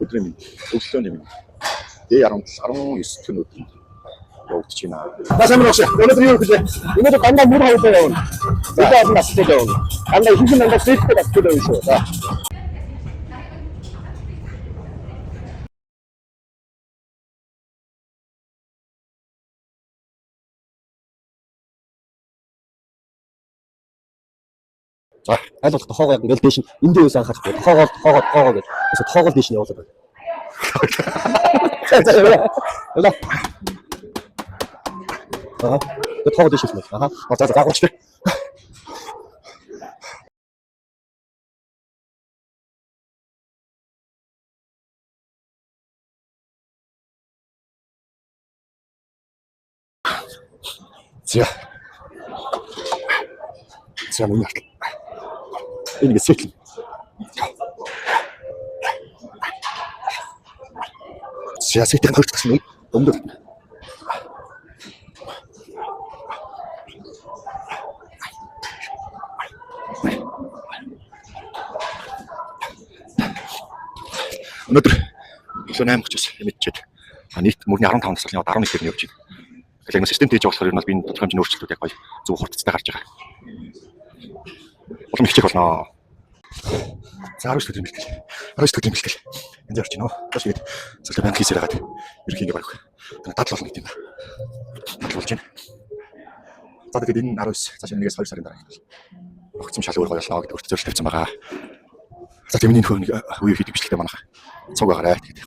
Өдрийн мэнд, өглөөний мэнд. D17 19 дэх өдөр явагдаж байна. За сайн байна уу. Өнөөдөр юу хийх вэ? Өнөөдөр дандаа мөр хавлаа явна. Өдөө олон асуулт явна. Дандаа ихэнх нь дандаа сэттэй асуулт явна шүү. За. За, Аль болох тохоогоо яг ингээл дээш нь эндээ юус анхаарахгүй. Тохоогоо тохоогоо тохоогоо гэж. Эсвэл тохоогоо дээш нь явуулаад байна. За за яваа. Яваа. Аа. Тэгээ тохоогоо дээш нь. Аа. за за загуулч тий. За. За мөн хартал. Энэ ингэ сэтэл. За сэтэл хоёр дахь нь өндөр. Өнөөдөр өглөө 8:30-аас мэдчихэд нийт мөрний 15 дасгалын 11 дээр нь явж байна. Тэгэхээр яг системтэй хийж болохоор ер нь бол би энэ тодорхой хэмжээний өөрчлөлтүүд яг гоё зөв хурдцтай гарч байгаа. Улам хичээх болно. За 19 өдрийн бэлтгэл. 19 өдрийн бэлтгэл. Энд явж байна уу? Тааш тэгээд зөвхөн банк хийсээр хагаад ерөнхий ингээ баг. Дадал болно гэдэг юм байна. Дадал болж байна. За тэгээд энэ 19 цаашаа нэгээс 2 сарын дараа их огцом шал өөр гоё болно гэдэг өөртөө зорилт тавьсан байгаа. За тийм миний нөхөр нэг үе хийдэг бичлэгтэй манайха. Цуг байгаарай. Тэгээд